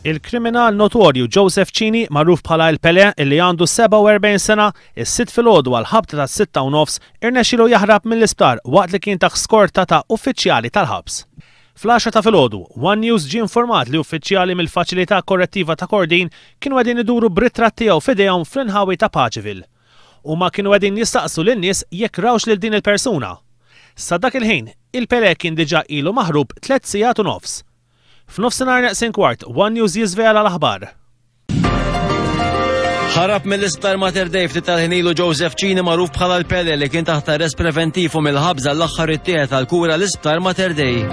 Il-kriminal notorju Joseph Cini, magħruf bħala El Pelé, illi għandu 47 sena, is-Sibt filgħodu għall-ħabta tas-sitta u nofs irnexxielu jaħrab mill-isptar waqt li kien taħt skorta ta' uffiċjali tal-ħabs. Fl-għaxra ta' filgħodu, one News ġie informat li uffiċjali mill-Faċilità Korrettiva ta' Kordin kienu qegħdin iduru b'ritratt tiegħu f'idejhom fl-inħawi ta' Paceville. Huma kienu qegħdin jistaqsu lin-nies jekk rawx lil din il-persuna. Sa dak il-ħin, il-Pelé kien diġà ilu maħrub tlett sigħat u nofs. F'nofsinhar neqsin kwart, one News jiżvela l-aħbar. Ħarab mill-Isptar Mater Dei ftit tal-ħin ilu Joseph Cini magħruf bħala l-Pele li kien taħt arrest preventiv u mill-ħabs għall-aħħar ittieħed għall-kura l-Isptar Mater Dei.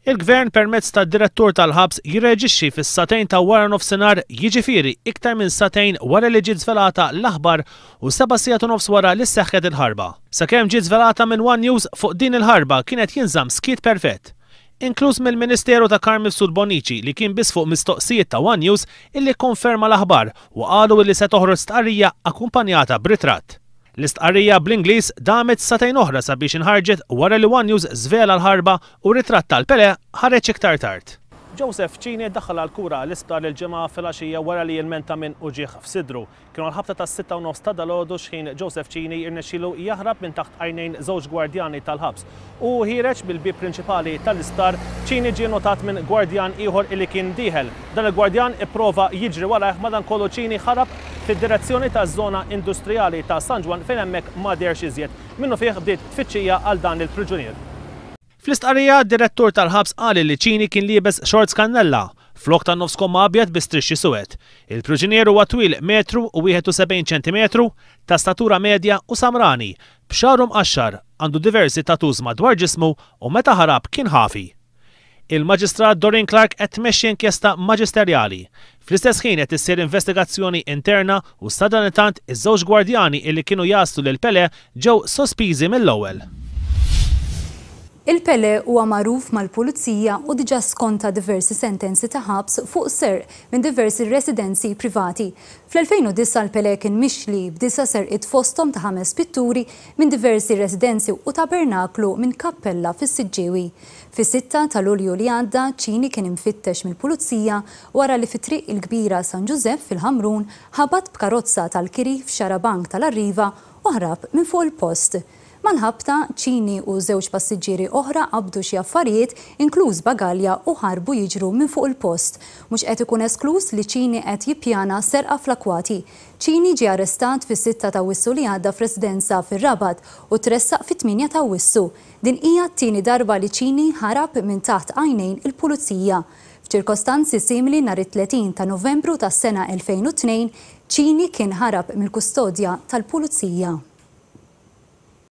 Il-Gvern permezz tad-Direttur tal-Ħabs jirreaġixxi fis-sagħtejn ta' waranofsinhar jiġifieri iktar minn sagħtejn wara li ġiet żvelata l-aħbar u seba' sigħat u nofs wara li seħħet il-ħarba. Sakemm ġiet żvelata minn one News fuq din il-ħarba kien qed jinżamm skiet perfett. Inkluż mill-Ministeru ta' Carm Mifsud Bonnici li kien biss fuq mistoqsijiet ta' one News illi kkonferma l-aħbar u qalu illi se toħroġ stqarrija akkumpanjata b'ritratt. L-istqarrija bl-Ingliż damet sagħtejn oħra sabiex inħarġet wara li one News żvela l-ħarba u ritratt tal-Pelé ħareġ iktar tard. Joseph Cini ddaħħal għall-kura l-isptar il-Ġimgħa filgħaxija wara li ilmenta minn uġigħ f'sidru. Kienu għall-ħabta tas-sitta u nofs ta' dalgħodu x'ħin Joseph Cini irnexxielu jaħrab minn taħt għajnejn żewġ gwardjani tal-ħabs. Hu ħiereġ mill-bieb prinċipali tal-isptar, Cini ġie notat minn gwardjan ieħor illi kien dieħel. Dan il-gwardjan ipprova jiġri warajh madankollu Cini ħarab fid-direzzjoni taż-żona industrijali ta' San Ġwann fejn hemmhekk ma deherx iżjed. Minnufih bdiet tfittxija għal dan il-priġunier. Fl-istqarrija, d-direttur tal-ħabs qal illi Cini kien liebes shorts kannella, flok tan-nofs komma abjad bi strixxi suwed. Il-priġunier huwa twil metru u 71 ċentimetru, ta' statura medja u samrani, B'xagħru mqaxxar, għandu diversi tattoos madwar ġismu u meta ħarab kien ħafi. Il-Maġistrat Doreen Clarke qed tmexxi inkjesta maġisterjali. Fl-istess ħin qed issir investigazzjoni interna u sadanittant iż-żewġ gwardjani illi kienu jgħassu lil Pelé ġew sospiżi mill-ewwel. Il-Pelé huwa magħruf mal-Pulizija u diġà skonta diversi sentenzi ta' ħabs fuq serq minn diversi residenzi privati. Fl-2009 l-Pelé kien mixli b'disa' serqiet fosthom ta' ħames pitturi minn diversi residenzi u tabernaklu minn kappella fis-Siġġiewi. Fis-sitta ta' Lulju li għadda, Cini kien imfittex mill-Pulizija wara li fi Triq il-Kbira San Ġużepp fil-Ħamrun ħabat b'karozza tal-kiri f'xarabank tal-Arriva u ħrab minn fuq il-post. Mal-ħabta, Cini u żewġ passiġġieri oħra qabdu xi affarijiet, inkluż bagalja u ħarbu jiġru minn fuq il-post. Mhux qed ikun eskluż li Cini qed jippjana serqa fl-akwati. Cini ġie arrestat fis-sitta t'Awwissu li għadda f'residenza fir-Rabat u tressaq fit-tmienja t'Awwissu. Din hija t-tieni darba li Cini ħarab minn taħt għajnejn il-Pulizija. F'ċirkostanzi simili nhar it-30 ta' Novembru tas-sena 2002, Cini kien ħarab mill-kustodja tal-Pulizija.